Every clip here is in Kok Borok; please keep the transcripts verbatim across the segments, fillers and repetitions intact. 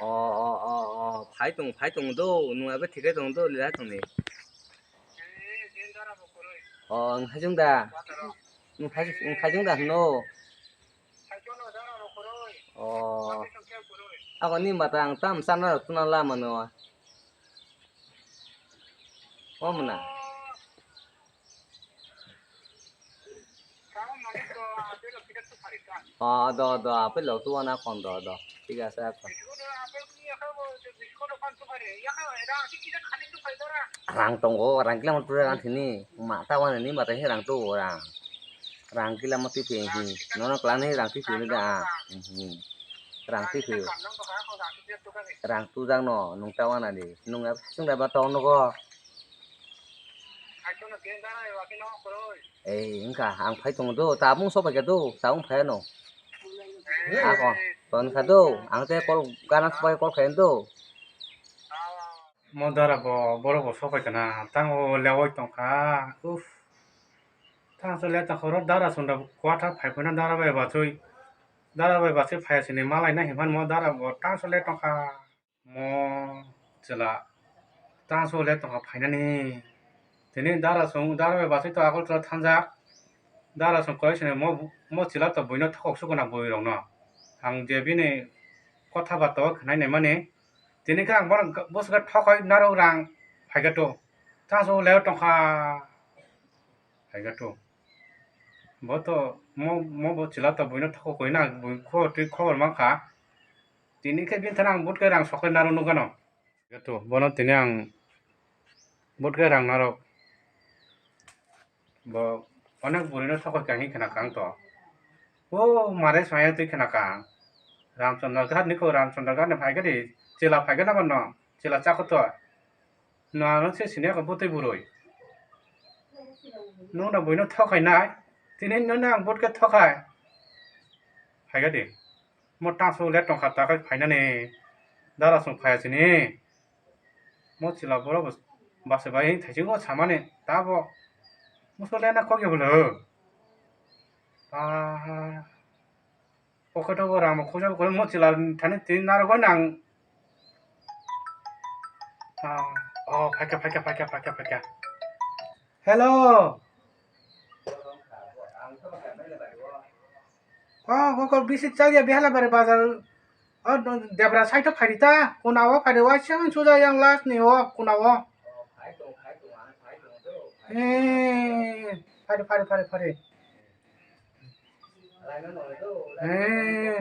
O, o, o, o, phai tong, phai tong do, nwng abo thikai tong do, lila tong ni. O, nwng hajung da? Nwng hajung da hino? O, ako ni mata ang tam sana tuna lama no. O muna. O, do, do, apel lo tuana kon do, do. Thik ase, ako. Rang tongo, rang kila mo tura rang thini. Ma, ta wana ni mata hi rang tu rang. Rang kila mo twi phi hi. Nono klang ni rang twi phi ni da. Hmm. Rang twi phi. Rang tu jang no, nung ta wana di. Nung ya sung da ba tong no go. Ei, wngkha, ang phai tongo do, tabung sok bai kha do, tabung phai ano. Ako, ton kha do, ang te call, gana sok bai call khayan do. Mo dara bo, borok bo sopai kana, tango lewoi tongkha. Uff. Tang so le tongkha, oro dara sunda kwatha phai phai na dara bai bachoi. Dara bai bachoi phai sini malai na hinphan mo dara bo tang so le tongkha. Mo chwla tang so le tongkha phainani. Tini dara song, dara bai bachoi to Agartala thangjak. Dara song koi sini mo, mo chwla to buino thokok sukuna bui rokno. Ang je bini kotha bata o khnai nai mani. Tini khe ang bono bwswk thokoi narwk rang phaikha to. Tang so le tongkha. Phaikha to. Bo to mo, mo bo chwla to buino thokok koi na, bui kho twi khobor mankha. Tini khe bini thani ang but khe rang sokhe narwk nukgano. Phaikha to, bono tini ang but khe rang narwk. Bo onek burino thokoi kha hinwi khna kha ang to. O mare swngya twi khna kha ang. Ramchandra Ghat ni kho, Ramchandra Ghat ni phaikha di, chwla phaikha na bono, chwla chakho to. No ano se sini ako bwtwi burui. Nung no buino thokai nai, tini no no ang but khe thokai. Phaikha di. Mo tang so le tongkha ta khai phainani. Dara song phai sini. Mo chwla borok bo bachai bai thaisingo samani tabo. Muso lena khogya bwlw. Ba. Pocket o bo rang bo khojak bo mo chwla thani tini narwk nang. Ah, oh, phaikha, phaikha, phaikha, phaikha, phaikha. Hello. Oh, koko bisi chakya Bihalabari bazar. Oh, debra side o phaidi ta. Kuna o phaidi, wa seven suja yang last ni o kuna o. Eh, phaidi, phaidi, phaidi, phaidi. Eh,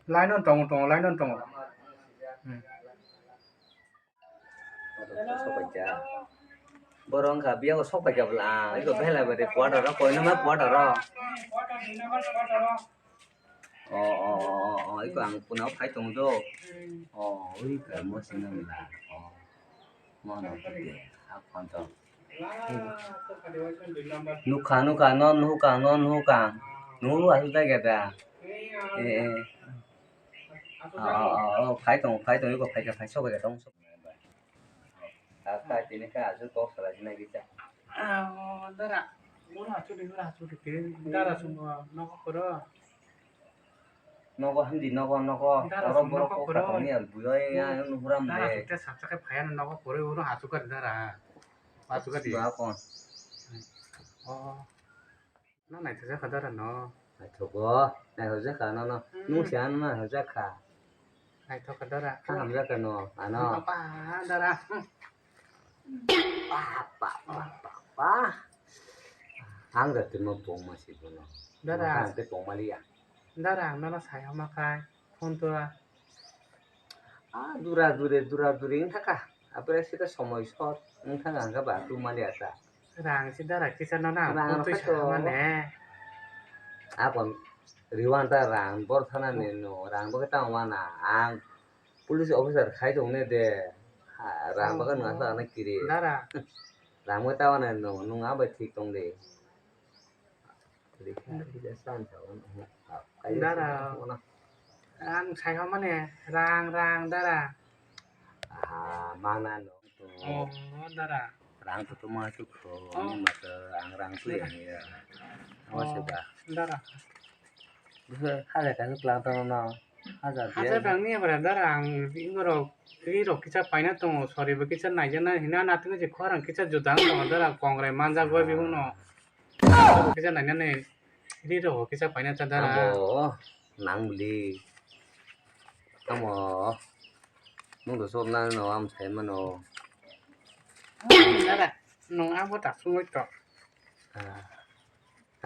line on tongo, tongo, line on tongo. Hmm. Sopaikha. Borok wngkha biyago sopaikha bwla ang. Iko Bihalabari quarter o, koinoma quarter o. O, o, o, o, o, iko ang kuna phai tongo do. O, ui ka mo sina bwla. O. Mo no kete. Aphano to. Nukha, nukha, no nukha, no nukha. Nuru aswk jaga da. Eh, eh. O, o, o, o, phai tongo, phai tongo, iko phaikha, phai sopaikha tongo. Ata tini khe aswk kok salai sinai kisa. Ah, dara. Ura chuli, ura chuli ke. Dara sumo nogo koro. Nogo hindi nogo nogo. Dara sumo nogo koro. Oro borok kok katong ni al buyo ya, hmm, nuhuram de. Dara sute sapsa khe phaya nogo koro, ura aswk kar dara. Aswk kar di. Ba kon. Oh. No naithok jakha dara no. Naithogo, naithok jakha no no. Hmm. Nung se ano naithok jakha. Naithok kha dara. Kha hamjakha no, ano. Apa dara. Pa, pa, pa, pa, pa. Ang da timo pong ma si bono. Dara. Ang te pong ma liya. Dara ang nono sai hama khai. Phone to a. Ah, dura dure, dura dure wng thaka. Apre sita somoi short wng thaka hwnkhe ba tu mali ata. Rang si dara kisa no na, rang kutui rokha sa to mane. Abon riwan ta rang bor thana ni no, rang bo khe tamo mana. Ang police officer khai tong ne de. Ha, rang bo khe nang sa na kiri. Dara. Rang bo tamo ne no, nung abai thik tong de. Dara. Ang sai mane rang rang dara. Aha, mana no. Oh, dara. Rang to tuma tu kho, oh, ni mata ang rang tu ya ya. Awa se ba. Dara. Bisa haja ka klang tano no. Haja dia. Haja dang ni abra dara ang ingoro ri rok kisa paina tongo, sorry bo kisa naijana hina natung je khorang kisa judang tongo dara kongrai manja goi bibuno. Kisa nainani ri rok kisa paina ta dara. Abo nang bili. Amo nung do sob na no am sai mano. Dara, nung abo tak sungoi to. Ah,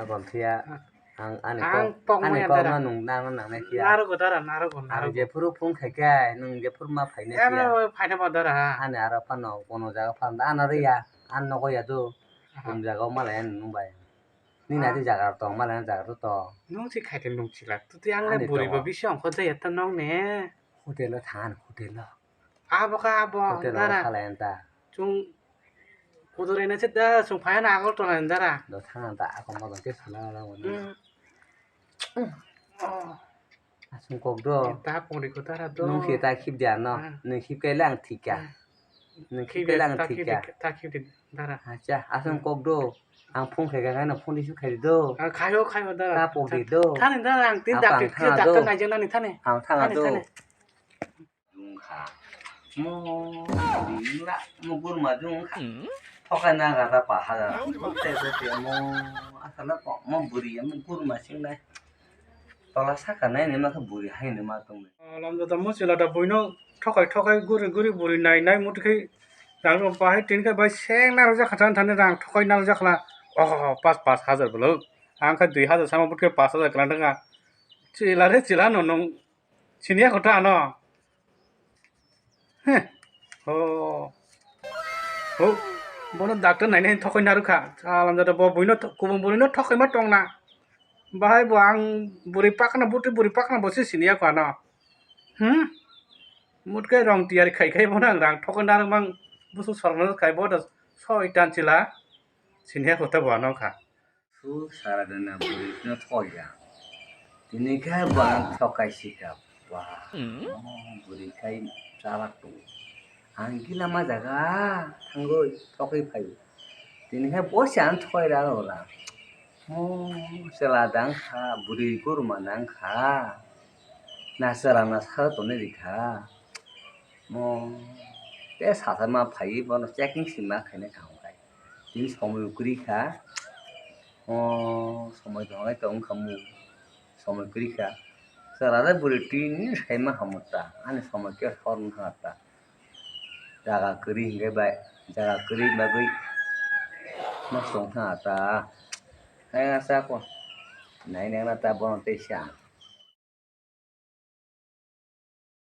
abam thia ang ani kok, ani kok ma nung nang nang nai thia. Narogo dara, narogo, narogo. Ang je phuru phung khai kai, nung je phuru ma phai nai thia. Abo phai na ba dara. Ani aro phano kono jaga phan da ana ri ya, an nogo ya do. Aha. Kum jaga o malai ani nung bai. Nini ati jaga rok tong, malai jaga rok tong. Nung si khai de nung si lak. Tuti ang le buri bo bisi ongkho jaya ta nong ne. Hotel o than, hotel o. Abo kha abo, hotel o dara. Khalai anta. Chung kudure na se da, chung phai na Agartala ni dara. Do thang anta, ako ma ke sala la wani. Hmm. Oh. Aswng kok do. Ta pori ko tara do. Nung khe ta khip di ano. Ah. Nung khip khe le ang thik kha. Ah. Nung khip khe le ang thik kha. Ta khip di, ta khip di, dara. Acha, aswng kok do. Ang phone khai kha, ano phone receive khai di do. Ah, khayo, khayo, dara. Ta pok di do. Thani, dara, ang tin doctor, doctor nai jeng nani thani. Ang thang do. Wngkha. Mo buri wngla, mo gurma jung wngkha. Thokai na gata paha da. Tei tei mo asala ko, mo buri mo gurma singnai. Tola saka nai ni ma khe buri hai ni ma tong. Lamjata mo chwla da buino thokai thokai guri guri buri nai nai muti khai rang rok bahai tin khai bai seng narwk jakha thani thani rang thokai narwk jakha la. Oh, pas pas hajar bolo. Ang khai dui hajar sama but khai pas hajar klan thangkha. Chwla re chwla no nung. Siniya kotha ano. Heh. Oh. Oh. Bono doctor nainai thokoi narwkha. Salam jata bo buino tho-, kubun buino thokoi ma tongna. Bahai bo ang buri pakna, buti buri pakna bo se siniya ko ano. Hmm? Mutkai rong tiyari khai khai bono ang rang thokoi narwk mang busu sorna khai bo da soi tan chila. Siniya kotha bo ano kha. Su sara dena buri no thoya. Tini khe bang thokai sika. Ba. Oh, buri kai chalak tu. Ang gila ma jaga thangoi thokai phai. Tini khe bo se ang thoi ra ora. Oh, sela dang kha, buri kurma nang kha. Na sela na sa to ne ri kha. Mo te sasa ma phai bono checking sima khaina kaham khai. Tini somoi kwrwi kha. O somoi tongwi tong kha mung. Somoi kwrwi kha. Chwla le bwrwi tini saima hamwi ta. Ani somoi khe sor wngkha ta. Jaga kwrwi hinkhe bai. Jaga kwrwi bagwi nosto wngkha ta. Hai asa ko. Nai nang ta bono tei sa.